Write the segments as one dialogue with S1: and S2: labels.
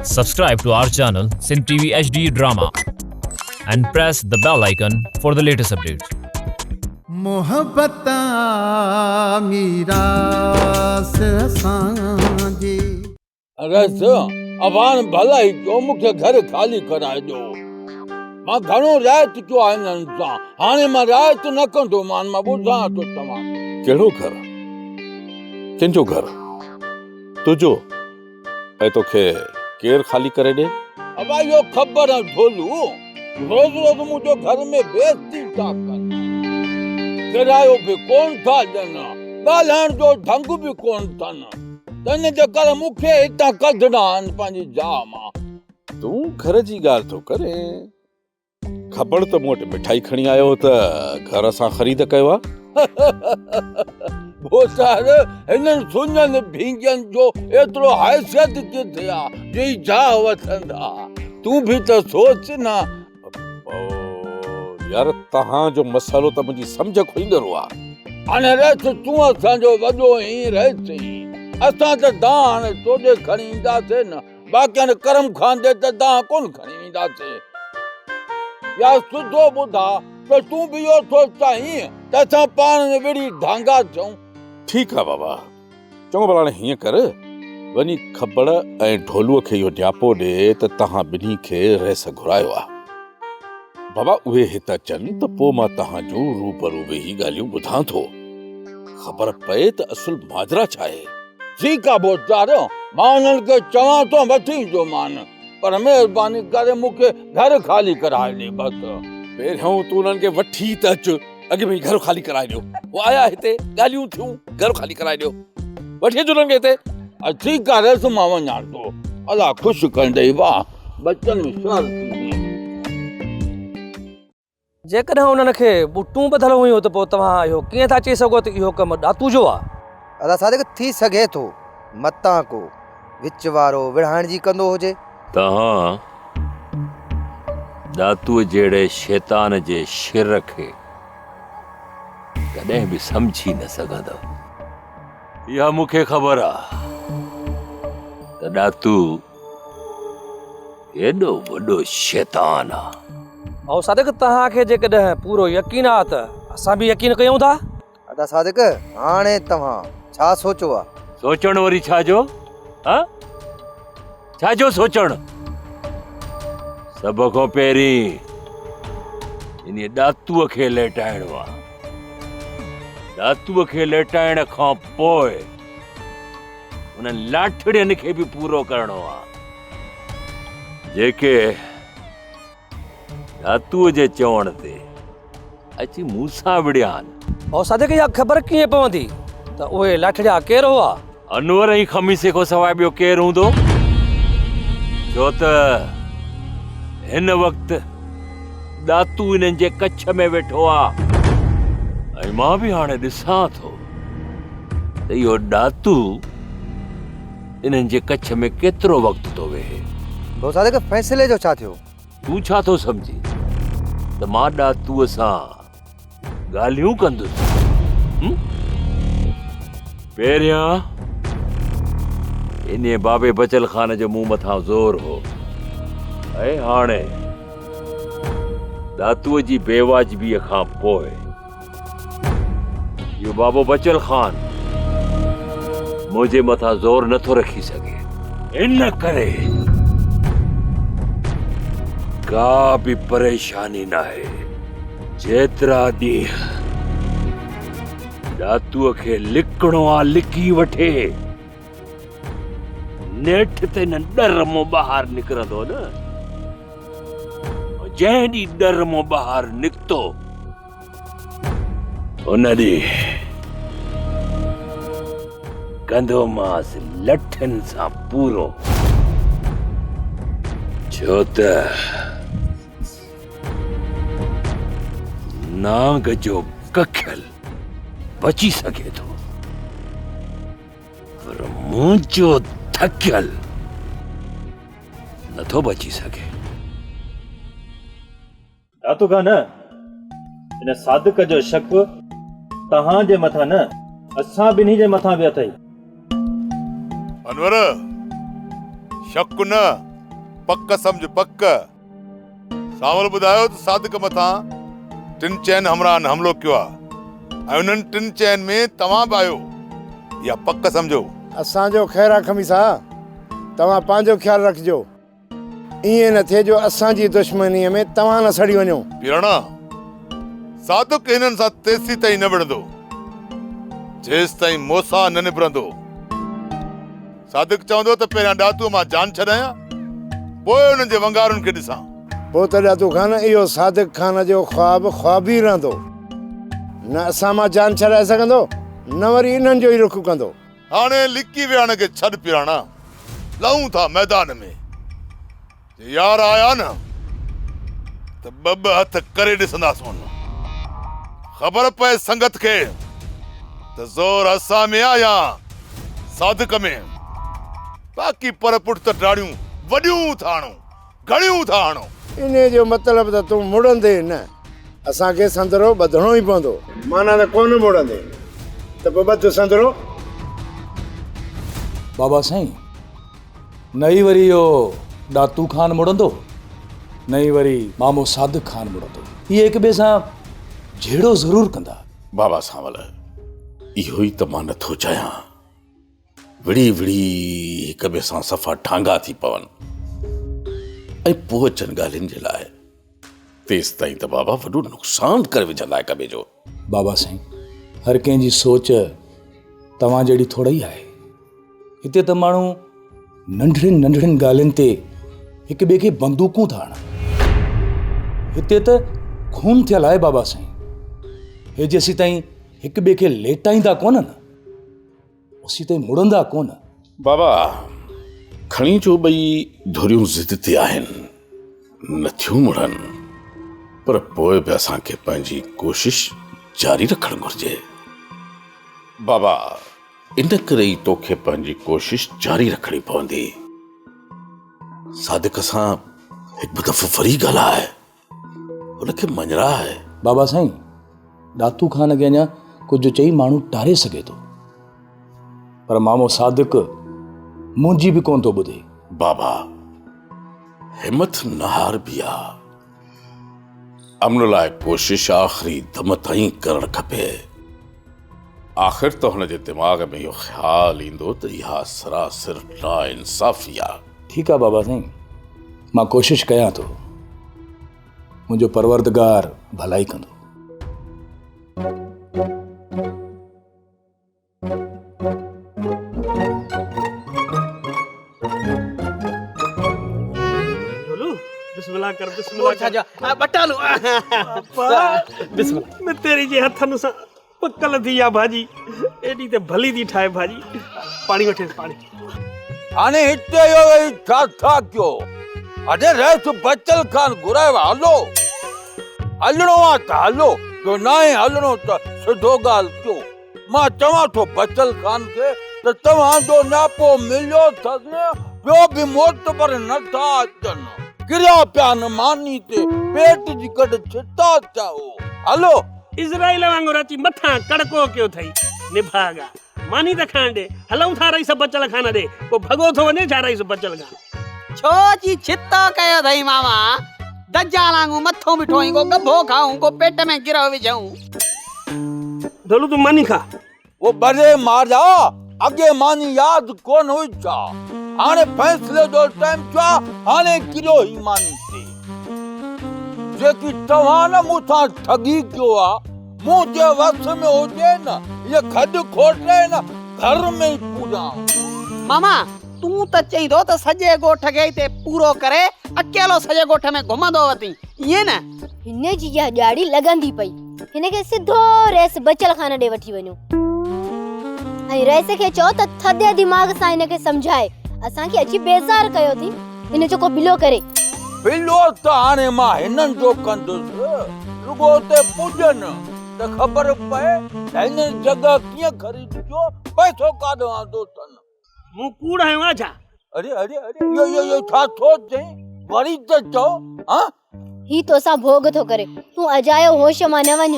S1: Subscribe to our channel Sindh TV HD Drama and press the bell icon for the latest updates.
S2: محبت آ ميراث اسان جي.
S3: رئيس، اوهان ڀلائي ڪيو مون کي گهر خالي ڪرائي ڏيو. مان گهڻو رعايت ڪيو آهي هنن سان، هاڻي مان رعايت نه ڪندومان، مان ٻڌايان ٿو توهان کي.
S4: ڪهڙو گهر؟ ڪنهن جو گهر؟ تنهنجو؟ ۽ توکي ڪير خالي ڪري ڏي؟
S3: ابا اهو خبر ۽ ڍولو روز روز منهنجو گهر ۾ بيعزتي ٿا ڪن. ڪرايو به ڪونه ٿا ڏين، ڳالهائڻ جو ڍنگ به ڪونه ٿن. تنهن جي ڪري مون کي هتان ڪڍڻا آهن پنهنجي جاء مان.
S4: تون گهر جي ڳالهه ٿو ڪرين. کبڙ ته مون وٽ مٺائي کڻي آيو هو ته گهر اسان خريد ڪيو آ.
S3: ڀوسار، هنن سڃن ڀينگين جو ايترو حيثيت ڪٿي آ جو هي جاء وٺندا. تون به ته سوچ نه.
S4: يار توهان جو مسئلو ته منهنجي سمجهه کان ئي ڳرو آ.
S3: هاڻي رئيس تون اسان جو وڏو آهين رئيس آهين. اسان ته دانهن هاڻي توڏي کڻي اينداسين نه. باقي هاڻي ڪرم خان ڏي ته دانهن ڪونه کڻي وينداسين. يا سڌو ٻڌاء ته تون به اهو ٿو چاهين ته اسان پاڻ ۾ وڙهي ڍانگا ٿيون؟
S4: ٺيڪ آ بابا. چڱو ڀلا هاڻي هيئن ڪر، وڃي کبڙ ۽ ڍولوء کي اهو نياپو ڏي ته توهان ٻنهي کي رئيس گهرايو آ. بابا اهي هت اچن ته پوء مان توهان جون روبرو ويهي ڳالهيون ٻڌان ٿو. خبر پئي ته اصل ماجرا ڇا آهي.
S3: ٺيڪ آ ڀوتار، مان انهن کي چوان ٿو وٺي ايندومان، پر مهرباني ڪري مون کي گهر خالي ڪرائي ڏي بس.
S4: پهريون تون انهن کي وٺي ته اچ، اڳ ۾ ئي گهر خالي ڪرائي ڏيو. هو آيا هتي، ڳالهيون ٿيون، گهر خالي ڪرائي ڏيو. وٺي اچ انهن کي هتي.
S3: ٺيڪ آ ريس مان وڃان ٿو. الله خوش ڪندئي واهه، ٻچن ۾ شر ٿيندين.
S5: جيڪڏهن انهن کي ٻوٽون ٻڌل هيون ته پوء توهان اهو ڪيئن ٿا چئي سگهو ته اهو ڪم ڏاتو جو آهي؟
S6: ادا صادق ٿي سگهي ٿو متان ڪو وچ وارو وڙهائڻ جي ڪندو هجي.
S7: توهان ڏاتوء جهڙي شيطان جي شر کي ڪڏهن به سمجهي نه سگهندؤ. اها مون کي خبر آ ته ڏاتو ڪيڏو وڏو شيطان آ.
S5: ڀائو صادق توهان کي جيڪڏهن پورو يقين آ ته اسان به يقين ڪيون ٿا.
S6: ادا صادق هاڻي توهان ڇا سوچو آ؟
S7: سوچڻ وري ڇا جو؟ ها؟ ڇا جو سوچڻ؟ سڀ کان پهرين انهيء ڏاتوء کي ليٽائڻو آ. ڏاتوء کي ليٽائڻ کان پوء انهن لاٺڙين کي به پورو ڪرڻو آ، جيڪي ڏاتوء جي چوڻ تي اچي مون سان وڙهيا آهن.
S5: ڀائو صادق اها خبر ڪيئن پوندي ته اهي لاٺڙيا ڪير هئا؟
S7: انور ۽ خميسي کان سواء ٻيو ڪير هوندو؟ ڇو ته هن وقت ڏاتو انهن جي ڪڇ ۾ ويٺو آ ۽ مان به هاڻي ڏسان ٿو ته اهو ڏاتو انهن جي ڪڇ ۾ ڪيترو وقت ٿو ويهي.
S6: ڀائو صادق فيصلي جو ڇا ٿيو؟
S7: تون ڇا ٿو سمجهين ته مان ڏاتوء سان ڳالهيون ڪندس؟ پهريان انهيء بابي بچل خان جو مون مٿان زور هو ۽ هاڻي ڏاتوء جي بيواجبيء کان پوء اهو بابو بچل خان منهنجي مٿان زور نٿو رکي سگهي. ان ڪري ڪا به پريشاني ناهي. جيترا ڏينهن ڏاتوء کي لڪڻو آ لڪي وٺي. نيٺ ته ان ڏر مون ٻاهر نڪرندو نه. جنهن ڏينهن ڏر مون ٻاهر نڪتو ان ڏينهن ڪندومانس لٺين سان پورو. ڇو ته نانگ جو ڪکيل بچي سگهي ٿو پر منهنجو ڌڪيل نٿو بچي سگهي.
S8: ڏاتو کان نه، ان صادق جو شڪ توهان جي مٿان نه، اسان ٻنهي جي مٿان به اٿئي.
S9: انور، شڪ نه، پڪ سمجهه پڪ. سانول ٻڌايو ته صادق مٿان ٽن چئن همراهن حملو ڪيو آ ۽ انهن ٽن چئن ۾ توهان به آهيو. اها پڪ سمجهو.
S10: اسان جو خير آ خميسا، توهان پنهنجو خيال رکجو. ائين نه ٿئي جو اسان جي دشمنيء ۾ توهان نه سڙي وڃو.
S9: پيراڻا، صادق هنن سان تيسيتائين نه وڙهندو، جيستائين موسيٰ نه نبرندو. صادق چوندو ته پهريان ڏاتوء مان جان ڇڏايان، پوء انهن جي ونگارن کي ڏسان.
S10: پوء ته ڏاتو خان، اهو صادق خان جو خواب خواب ئي رهندو. نه اسان مان جان ڇڏائي سگهندو، نه وري انهن جو ئي رخ ڪندو.
S9: هاڻي لڪي ويهڻ کي ڇڏ پيراڻا، لهون ٿا ميدان ۾. جي يار آيا نه ته ٻه ٻه هٿ ڪري ڏسنداسون. خبر پئي سنگت کي ته زور اسان ۾ آ يا صادق ۾. باقي پر پٺ ته ڊاڙيون وڏيون ٿا هڻون. گهڻيون ٿا هڻو.
S10: انهيء جو مطلب ته تون مڙندين نه. اسان کي سندرو ٻڌڻو ئي پوندو. معنيٰ ته ڪونه مڙندين ته پوء ٻڌ سندرو.
S11: بابا سائين، نه ئي وري اهو ڏاتو خان مڙندو، نه ئي وري مامو صادق خان مڙندو. اهي هڪ ٻئي سان جهيڙو ضرور ڪندا.
S4: بابا سانول، اهو ئي ته مان نٿو چاهيان. وڙهي وڙهي هڪ ٻئي سان صفا ٺانگا ٿي پون ۽ پوء اچن ڳالهين جي لاء. تيستائين ته بابا وڏو نقصان ڪري وجهندا هڪ ٻئي جو.
S11: بابا سائين هر ڪنهن جي سوچ توهان جهڙي ٿورئي آهي. هتي ته ماڻهو ننڍڙين ننڍڙين ڳالهين تي هڪ ٻئي کي بندوقون ٿا هڻن. هتي ته خون ٿيل آهي بابا سائين. هي جيسيتائين هڪ ٻئي کي ليٽائيندا ڪونه نه. اسين تائين مڙندا ڪونه.
S4: بابا، کڻي جو ٻئي ڌريون ضد تي آهن، نٿيون مڙن، پر پوء به اسان کي پنهنجي ڪوشش جاري رکڻ گهرجي. بابا، ان ڪري ئي توکي پنهنجي ڪوشش جاري رکڻي پوندي. صادق سان هڪ ٻه دفعو وري ڳالهاء. هن کي مڃراء.
S11: بابا سائين، ڏاتو خان کي اڃا ڪجهه چئي ماڻهو ٽاري سگهي ٿو، پر مامو صادق منهنجي به ڪونه ٿو ٻڌي.
S4: بابا، همٿ نه هاربي آ. امن لاء ڪوشش آخري دم تائين ڪرڻ کپي. آخر ته هن جي دماغ ۾ اهو خيال ايندو ته اها سراسر ناانصافي آ.
S11: ٺيڪ آ بابا سائين، مان ڪوشش ڪيان ٿو، منهنجو پروردگار ڀلائي ڪندو.
S12: ڍولو بسم الله ڪر بسم الله ڪر
S13: ٻٽالو
S12: بسم الله تيري جي هٿن سان پڪل ٿي آ ڀاڄي ايڏي ته ڀلي ٿي ٺاهي ڀاڄي پاڻي وٺيس پاڻي.
S3: هاڻي هتي اهو ويهي ڇا ٿا ڪيو؟ اڙي رئيس بچل خان گهرايو آ هلو. هلڻو آ ته هلو جو ناهي هلڻو ته سڌو ڳالهه ڪيو. مان چوان ٿو بچل خان کي ته توهان جو نياپو مليو اٿس ٻيو به معتبر نه ٿا اچن. ڪريا پيا آهن ماني تي پيٽ جي ڪڍ ڇتا ٿيا هو. هلو.
S12: اسرائيل وانگر اچي مٿان ڪڙڪو ڪيو اٿئي. نڀاڳا! ماني ته کائڻ ڏي. هلون ٿا رئيس بچل خان ڏي. ڪو ڀڳو ٿو وڃي ڇا رئيس بچل خان؟
S13: ڇو اچي ڇتو ڪيو اٿئي ماما؟ دجال آنگون مٿو بيٺو آهين، ڪو ڳڀو کائون، ڪو پيٽ ۾ گرهه وجهون.
S12: ڍولو تون ماني کاء.
S3: او ٻري ماريا، اڳي ماني ياد ڪونه هئي ڇا؟ هاڻي فيصلي جو ٽائيم ٿيو آ، هاڻي ڪريو هي ماني تي. جيڪي توهان نه مون سان ٺڳي ڪيو آ، منهنجي وس ۾ هجي نه، هيء کڏ کوٽي نه گهر ۾ ئي پوريان.
S13: ماما، تون ته چئين ٿو ته سڄي ڳوٺ کي هتي پورو ڪري اڪيلو سڄي ڳوٺ ۾ گهمندو وتين، ائين نه؟
S14: هن جي اها ڄاڙي لڳندي پئي. هن کي سڌو رئيس بچل خان ڏي وٺي وڃو ۽ رئيس کي چئو ته ٿڌي دماغ سان هن کي سمجهائي. اسان کي اچي بيزار ڪيو اٿئي. هن جو ڪو بلو ڪري.
S3: بلو ته هاڻي مان هنن جو ڪندس. رڳو اتي پڄن ته خبر پئي ته هنن جڳهه ڪيئن خريد ڪيو، پئسو ڪاڏهون آندو اٿن.
S12: مون ڪوڙ هنيو آ ڇا؟
S3: اڙي اڙي اڙي اهو اهو اهو ڇا ٿو چئين؟ وري ته چئو ها؟
S14: هي توسان ڀوڳ ٿو ڪري. تون اجايو هوش مان نه وڃ.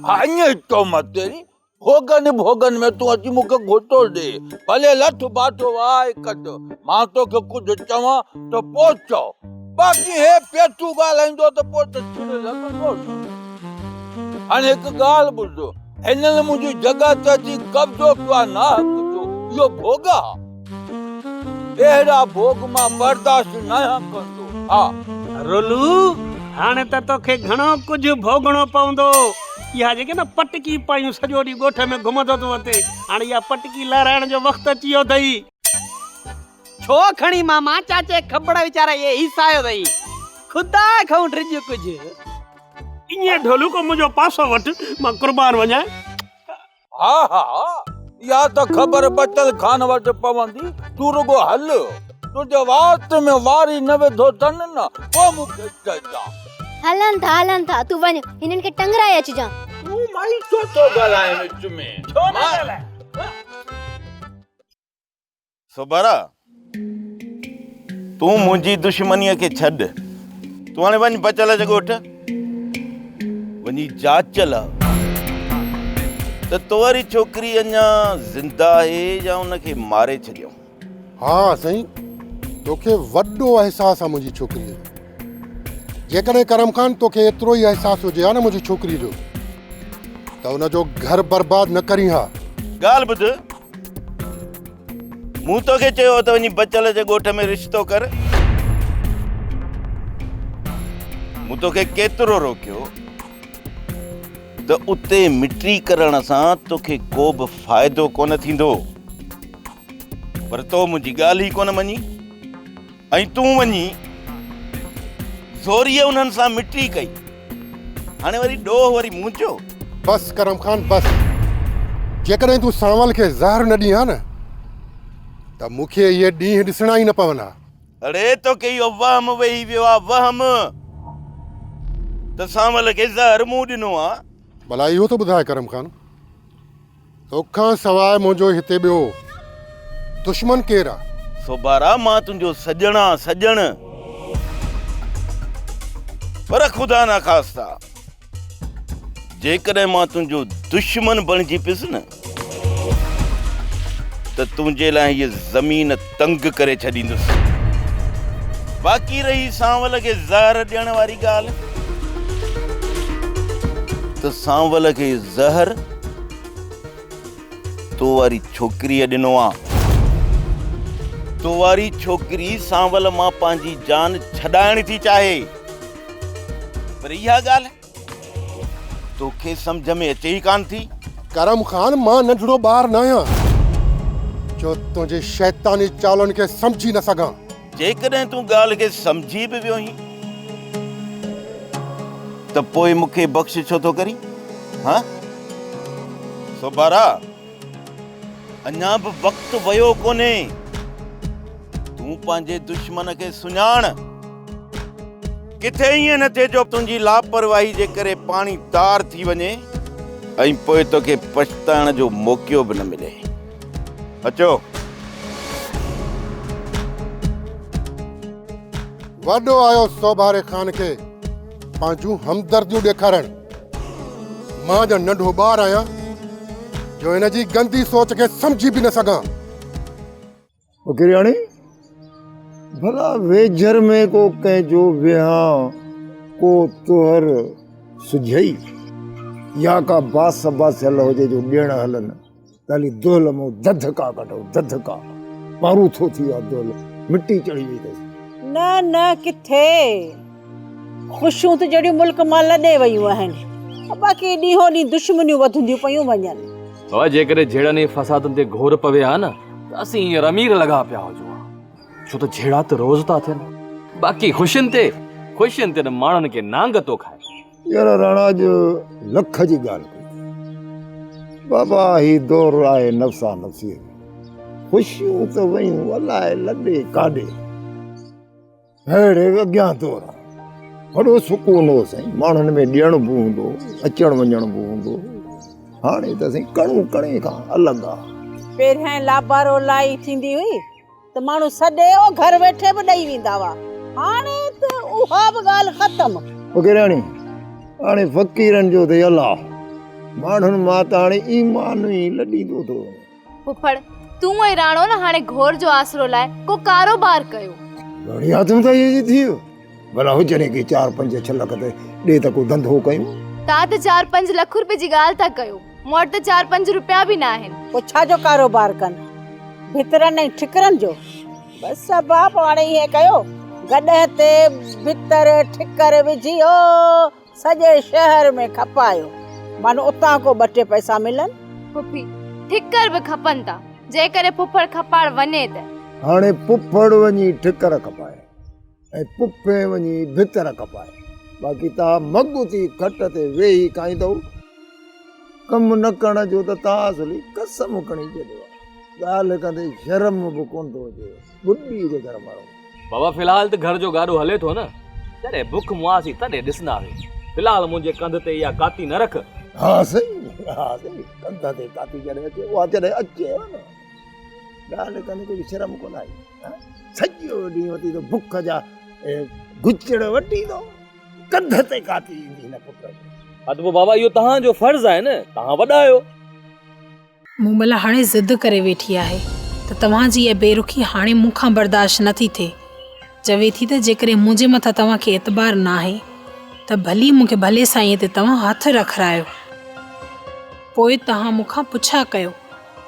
S3: ها ائين ئي چئو متيري. ڀوڳن ڀوڳن ۾ تون اچي مون کي گهوٽو ڏي. ڀلي لٺ باٺو وهائي ڪڍ. مان توکي ڪجهه چوان ته پوء چئو. باقي هي پيٽو ڳالهائيندو ته پوء ته ڇڙ لڳندو نه. هاڻي هڪ ڳالهه ٻڌ. هنن منهنجي جڳهه تي اچي قبضو ڪيو آهي ناحق جو. اهو ڀوڳ آ. اهڙا ڀوڳ مان برداشت ناهيان ڪندو. ها.
S12: رولو، هاڻي ته توکي گهڻو ڪجهه ڀوڳڻو پوندو. اها جيڪي نه پٽڪي پايون سڄو ڏينهن ڳوٺ ۾ گهمندو ٿو وتين، هاڻي اها پٽڪي لهرائڻ جو وقت اچي ويو اٿئي.
S13: ڇو کڻي ماما، چاچي کٻڙ ويچارا اهي هيسايو اٿئي. خدا کئون ڊڄ ڪجهه.
S12: ائين ڍولو ڪو منهنجو پاسو وٺ، مان قربان وڃان.
S3: ها ها اها ته خبر بچل خان وٽ پوندي، تون رڳو هل، تنهنجي وات ۾ واري نه وڌو اٿن نه، پوء مون کي چئجان.
S14: هلن ٿا هلن ٿا، تون وڃ هنن کي ٽنگرائي اچجان.
S3: تون مائي ڇو ٿو ڳالهائين وچ ۾؟
S12: ڇو نه ڳالهايان؟
S15: سوڀارا، تون منهنجي دشمنيء کي ڇڏ. تون هاڻي وڃ بچل جي ڳوٺ، وڃي جاچ لاء ته تو واري ڇوڪري اڃا زنده آهي يا ان کي ماري ڇڏيائون.
S16: ها سائين، توکي وڏو احساس آ منهنجي ڇوڪريء جو. جيڪڏهن ڪرم خان توکي ايترو ئي احساس هجي ها نه منهنجي ڇوڪري جو ته ان جو گهر برباد نه ڪرين ها.
S15: ڳالهه ٻڌ، مون توکي چيو هو ته وڃي بچل جي ڳوٺ ۾ رشتو ڪر. مون توکي ڪيترو روڪيو ته اتي مٽي ڪرڻ سان توکي ڪو به فائدو ڪونه ٿيندو، پر تو منهنجي ڳالهه ئي ڪونه مڃي ۽ تون وڃي زوريء انهن سان مٽي ڪئي. هاڻي وري ڏوهه وري منهنجو؟
S16: بس ڪرم خان بس. جيڪڏهن تون سانول کي زهر نه ڏين ها نه ته مون کي اهي ڏينهن ڏسڻا ئي نه پون ها.
S15: اڙي توکي اهو وهم ويهي ويو آ وهم ته سانول کي زهر مون ڏنو آ.
S16: ڀلا اهو ته ٻڌاء ڪرم خان توکان سواء منهنجو هتي ٻيو دشمن ڪير آ؟
S15: سوڀارا مان تنهنجو سڄڻ آن سڄڻ، پر خدا نخواسته جيڪڏهن مان تنهنجو دشمن بڻجي پيس نه ته تنهنجي لاء هيء زمين تنگ ڪري ڇڏيندس. باقي رهي سانول کي زهر ڏيڻ واري ڳالهه ته سانول کي زهر تو واري ڇوڪريء ڏنو آ. تو واري ڇوڪري سانول مان پنهنجي جان ڇڏائڻ ٿي چاهي. پر اها ڳالهه توکي سمجهه ۾ اچي ئي ڪانه ٿي.
S16: ڪرم خان مان ننڍڙو ٻار ناهيان جو تنهنجي شيطاني چالن کي سمجهي نه سگهان.
S15: جيڪڏهن تون ڳالهه کي سمجهي به ويو هين ته پوء مون کي بخش ڇو ٿو ڪرين؟ ها سوڀارا، اڃا به وقت ويو ڪونهي، تون پنهنجي دشمن کي سڃاڻ. ڪٿي ائين نه ٿئي جو تنهنجي لاپرواهي جي ڪري پاڻي تار ٿي وڃي ۽ پوء توکي پڇتائڻ جو موقعو به نه ملي. اچو.
S16: وڏو آيو سوڀاري خان کي پنهنجون همدرديون ڏيکارڻ. مان ڄڻ ننڍو ٻار آهيان جو هن جي گندي سوچ کي سمجهي به نه سگهان.
S10: فقيرياڻي، ڀلا ويجهر ۾ ڪو ڪنهن جو ويهان ڪو طهر سجهئي يا ڪا باس باسيل هجي جو ڏيڻ هلن ته هلي دهل مون ڌڌڪا ڪڍو ڌڌڪا پاروٿو ٿي ويو آ دهل مٽي چڙهي وئي اٿس.
S17: نه نه ڪٿي خوشيون ته جهڙيون ملڪ مان لڏي ويون آهن باقي ڏينهون ڏينهن دشمنيون وڌنديون پيون وڃن.
S5: بابا جيڪڏهن جهيڙن ۽ فسادن تي گهور پوي ها نه ته اسين هينئر امير لڳا پيا هجون ها ڇو ته جهيڙا ته روز ٿا ٿين باقي خوشين تي خوشين تي ته ماڻهن کي نانگ ٿو کائي.
S10: يار راڻا اڄ لک جي ڳالهه ڪئي اٿئي. بابا هي دور آهي نفسا نفسيء جو. خوشيون ته ويون الائي لڏي ڪاڏي. ههڙي اڳيان دور آ. وڏو سڪون هو سائين ماڻهن ۾ ڏيڻ به هوندو هو اچڻ وڃڻ به هوندو هو. هاڻي ته سائين ڪڻو ڪڻي کان الڳ آ.
S17: پهريائين لابارو لائي ٿيندي هئي ته ماڻهو سڏي او گهر ويٺي به ڏئي ويندا هئا. هاڻي ته اها به ڳالهه ختم.
S10: فقيرياڻي، هاڻي فقيرن جو اٿئي الله. ماڻهن مان ته هاڻي ايمان ئي لڏيندو ٿو وڃي.
S18: ڦڦڙ، تون ۽ راڻو نه هاڻي گهور جو آسرو لاء ڪو ڪاروبار ڪيو.
S10: گهڻي آٿم ته اهي جي ٿي ويو. ڀلا هجن ئي ڪي چار پنج ڇهه لک ته ڏي ته ڪو ڌنڌو ڪيون.
S18: تان ته چار پنج لک روپين جي ڳالهه ٿا ڪيو. مون وٽ ته چار پنج روپيا به ناهن.
S17: پوء ڇا جو ڪاروبار ڪن؟ ڀترن ۽ ٺڪرن جو؟ بس ابا پوء هاڻي ائين ڪيو، گڏهه تي ڀتر ٺڪر وجهي او سڄي شهر ۾ کپايو، من اتان ڪو ٻه ٽي پئسا ملن.
S18: پڦي، ٺڪر به کپن ٿا، جيڪڏهن ڦڦڙ کپائڻ وڃي ته.
S10: هاڻي ڦڦڙ وڃي ٺڪر کپائي ۽ پڦي وڃي ڀتر کپائي، باقي توهان مڳ اٿي کٽ تي ويهي کائيندؤ. ڪم نه ڪرڻ جو ته توهان اصلي قسم کڻي ڇڏيو آهي. ڳالهه ڪندي شرم به ڪونه ٿو اچيو. ٻڏي جي گهر مارو.
S5: بابا في الحال ته گهر جو گاڏو هلي ٿو نه، جڏهن بک مئاسين تڏهن ڏسنداسين. في الحال منهنجي ڪنڌ تي اها ڪاتي نه رک.
S10: ها سائين، ها سائين، ڪنڌ تي ڪاتي جڏهن اچي، اها جڏهن اچيو نه. ڳالهه ڪندي ڪجهه شرم ڪونه آئي. سڄو ڏينهن وتي ٿو بک جا گچڙ وٽيندو، ڪنڌ تي ڪاتي ايندي هن پٽ جي.
S5: ها ته پوء بابا اهو توهان جو فرض آهي نه، توهان وڏا آهيو.
S19: مومل هاڻي ضد ڪري ويٺي آهي ته توهان جي اها بي رخي هاڻي مون کان برداشت نه ٿي ٿئي. چوي ٿي ته جيڪڏهن منهنجي مٿان توهان کي اعتبار ناهي ته ڀلي مون کي ڀلي سائينء تي توهان هٿ رکرايو. پوء توهان مون کان پڇا ڪيو،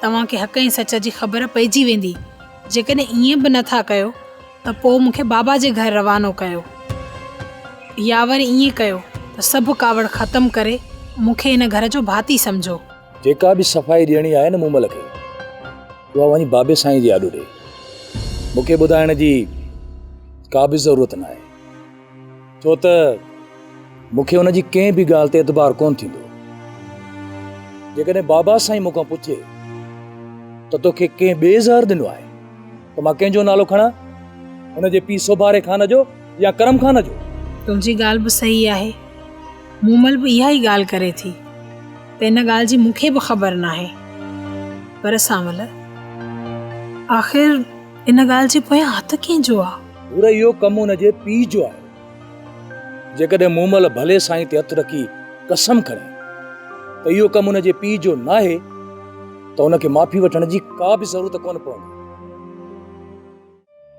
S19: توهان کي حق ۽ سچ جي خبر پئجي ويندي. جيڪڏهن ائين به نه ٿا ڪيو ته پوء مون کي بابا جي گهر روانو ڪيو. يا وري ائين ڪيو ته سڀ ڪاوڙ ختم ڪري مون کي هن گهر جو ڀاتي سمجهو.
S11: جيڪا به صفائي ڏيڻي آهي نه مومل کي، اها وڃي بابي سائين جي آڏو ڏي. مون کي ٻڌائڻ جي ڪا به ضرورت ناهي، ڇو ته مون کي ان جي ڪنهن به ڳالهه تي اعتبار ڪونه ٿيندو. جيڪڏهن بابا سائين مون کان پڇي ته توکي ڪنهن ٻئي زهر ڏنو آهي ته مان ڪنهن جو نالو کڻان؟ هن جي پيء سوڀاري خان جو يا ڪرم خان جو؟
S19: تنهنجي ڳالهه به صحيح آهي. مومل به اها ئي ڳالهه ڪري ٿي ته ان ڳالهه جي مون کي به خبر ناهي. پر سانول، آخر ان ڳالهه جي پويان هٿ ڪنهن جو آ؟
S11: هور اهو ڪم ان جي پيء جو آهي. جيڪڏهن مومل ڀلي سائين تي هٿ رکي قسم کڻي ته اهو ڪم ان جي پيء جو ناهي ته ان کي معافي وٺڻ جي ڪا به ضرورت ڪونه پوندي.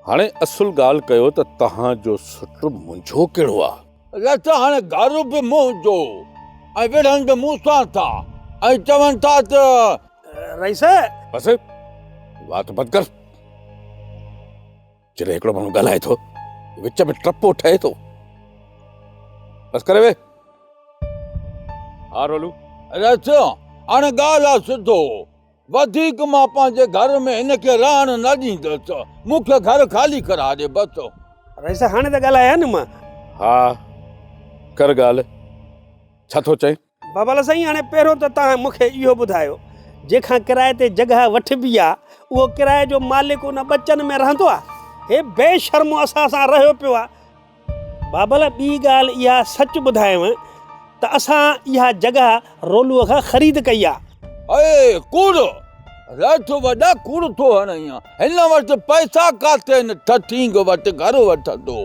S4: هاڻي اصل ڳالهه ڪيو ته توهان جو سٽ منهنجو ڪهڙو آ؟
S3: رس هاڻي گهر به منهنجو ۽ وڙهن به مون سان ٿا ۽ چون ٿا ته.
S12: رئيس!
S4: بس وات بند ڪر. جڏهن هڪڙو ماڻهو ڳالهائي ٿو وچ ۾ ٽپو ٺهي ٿو. بس ڪري ويهه. ها رولو.
S3: رس هاڻي ڳالهه آ سڌو. وڌيڪ مان پنهنجي گهر ۾ هن کي رهڻ نه ڏيندس. مون کي گهر خالي ڪرائي ڏي بس.
S12: رئيس هاڻي ته ڳالهايان نه مان.
S4: ها ڪر ڳالهه. ڇا ٿو چئين؟
S12: بابا سائين هاڻي پهريون ته توهان مون کي اهو ٻڌايو جنهن کان ڪرائي تي جڳهه وٺبي آ اهو ڪرائي جو مالڪ ان ٻچن ۾ رهندو آ؟ هي بي شرمو اسان سان رهيو پيو آ. بابل ٻي ڳالهه اها سچ ٻڌايانء ته اسان اها جڳهه رولوء کان خريد ڪئي آ.
S3: اي ڪوڙ! رٿ وڏا ڪوڙ ٿو هڻين. هن وٽ پئسا ڪاٿي آهن ٺٺينگ وٽ گهر وٺندو.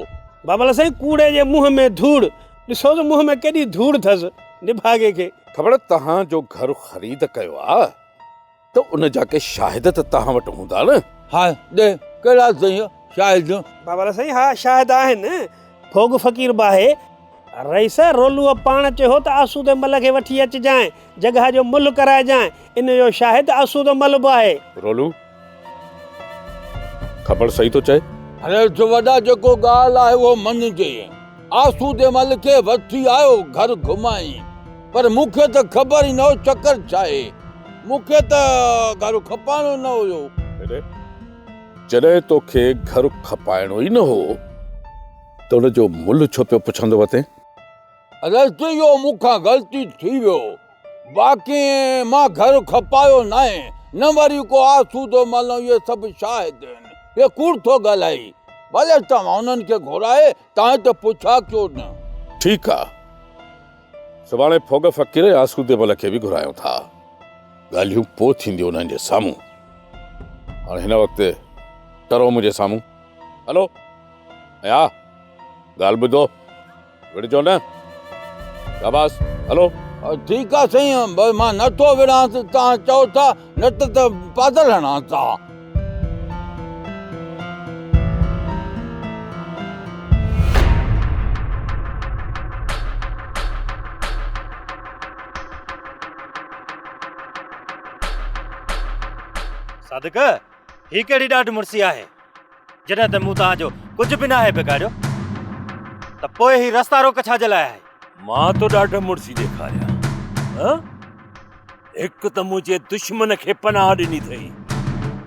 S12: بابل سائين ڪوڙي جي منهن ۾ ڌوڙ. ڏسو ته منهن ۾ ڪيڏي ڌوڙ ٿس نڀاڳي کي.
S4: خبر توهان جو گهر خريد ڪيو آ. ته ان جا ڪي شاهد ته توهان وٽ هوندا نه؟
S3: ها ڏي، ڪهڙا سائين شاهد؟
S12: بابا سائين ها شاهد آهن، ڦوڳ فقير به آهي. رئيس رولوء پاڻ چيو هو ته آسودي مل کي وٺي اچجانء، جڳهه جو ملهه ڪرائجانء، ان جو شاهد آسودو مل به آهي.
S4: رولو، خبر صحيح ٿو چئي.
S3: رئيس وڏا جيڪو ڳالهه آهي اهو مڃجي. آسودي مل کي وٺي آيو گهر گهمائين. پر مون کي ته خبر ئي نه هو چڪر ڇا آهي. مون کي ته گهر کپائڻو نه هيو.
S4: جڏهن توکي گهر کپائڻو ئي نه هو ته ان جو ملهه ڇو پيو پڇندو وتين؟
S3: رستي اهو مون کان غلطي ٿي ويو. باقي مان گهر کپايو ناهي نه وري ڪو آسودو مل اهي سڀ شاهد آهن. هي ڪوڙ ٿو ڳالهائي. ڀلي توهان انهن کي گهرائي تان ته پڇا ڪيو نه.
S4: ٺيڪ آ. سڀاڻي ڦوڳ فقير ۽ آسودي مل کي به گهرايون ٿا. ڳالهيون پوء ٿينديون انهن جي سامهون. هاڻي هن وقت ٽرو منهنجي سامهون. هلو. ۽ ها ڳالهه ٻڌو. وڙهجو نه. شاباس. هلو.
S3: ٺيڪ آ سائين، مان نه ٿو وڙهانس، توهان چئو ٿا نه ته ته پادر هڻانس ٿا.
S8: صادق، هي ڪهڙي ڏاڍ مڙسي آهي؟ جڏهن ته مون توهان جو ڪجهه به ناهي بگاڙيو ته پوء هي رستا روڪ ڇا جي لاء آهي؟
S7: مان تو ڏاڍ مڙسي ڏيکاريان ها؟ هڪ ته منهنجي دشمن کي پناهه ڏني اٿئي،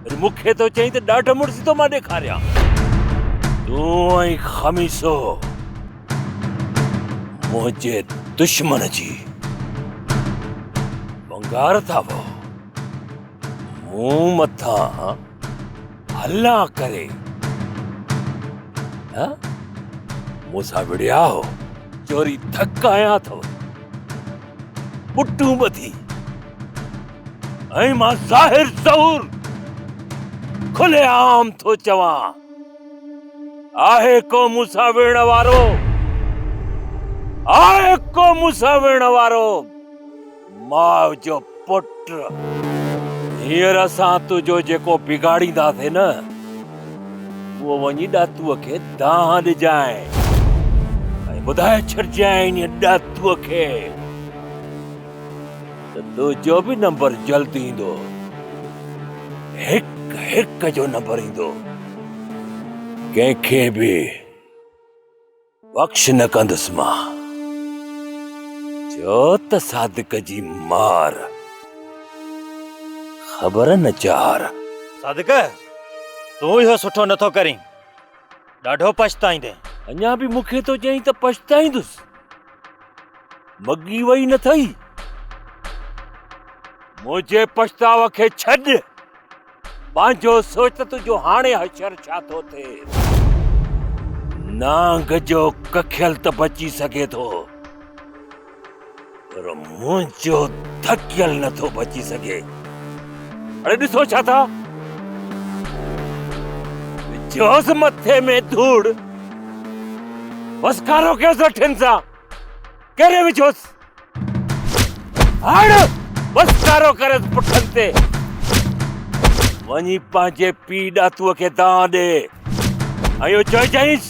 S7: وري مون کي ٿو چئين ته ڏاڍ مڙسي ٿو مان ڏيکاريان. تون ۽ خميسو منهنجي دشمن جي ونگار ٿا وهو. مون مٿان هلان ڪري ها مون سان وڙهيا هو. چوري ڌڪ هنيا اٿو. پٽون ٻڌي ۽ مان ظاهر ظهور کلي عام ٿو چوان آهي ڪو مون سان وڙهڻ وارو آهي ڪو مون سان وڙهڻ وارو ماء جو پٽ هينئر اسان تنهنجو جيڪو بگاڙينداسين نه اهو وڃي ڏاتوء کي دانهن ڏجانء ۽ ٻڌائي ڇڏجانء انهيء ڏاتوء کي ته تنهنجو به نمبر جلد ايندو. هڪ هڪ جو نمبر ايندو. ڪنهن کي به بخش نه ڪندس مان. چيو ته صادق جي مار خبر نه چار.
S8: صادق، تون اهو سٺو نه ٿو ڪرين. ڏاڍو پڇتائيندين.
S7: اڃا به مون کي ٿو چئين ته پڇتائيندس. مڳي وئي نه ٿئي. منهنجي پڇتاء کي ڇڏ. پنهنجو سوچ ته تنهنجو هاڻي حشر ڇا ٿو ٿئي. نانگ جو ڪکيل ته بچي سگهي ٿو پر منهنجو ڌڪيل نه ٿو بچي سگهي. اڙي ڏسو ڇا ٿا؟ وجهوس مٿي ۾ ڌوڙ. وسڪارو ڪيوس لٺين سان. ڪيري وجهوس. هڻ وسڪارو ڪريس پٺن تي. وڃي پنهنجي پيء ڏاتوء کي دانهن ڏي ۽ اهو چئجئينس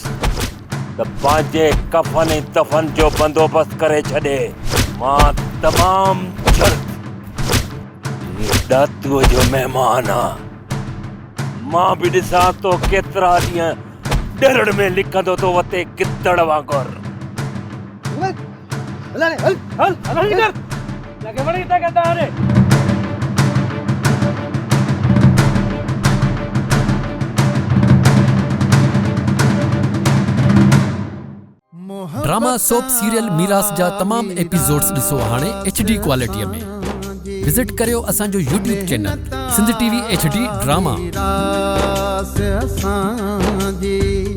S7: ته پنهنجي ڪفن ۽ دفن جو بندوبست ڪري ڇڏي. مان تمام جلد انهيء ڏاتوء جو مهمان آن. مان به ڏسان ٿو ڪيترا ڏينهن ڏرڙ ۾ لڪندو ٿو وتي گدڙ وانگر.
S20: ڊراما سوپ سيريل ميراث جا تمام ايپيسوڊز ڏسو هاڻي ايڇ ڊي ڪوالٽي ۾ وزٽ ڪريو اسان جو YouTube channel Sindh T V H D drama.
S2: ميراث اسان جي.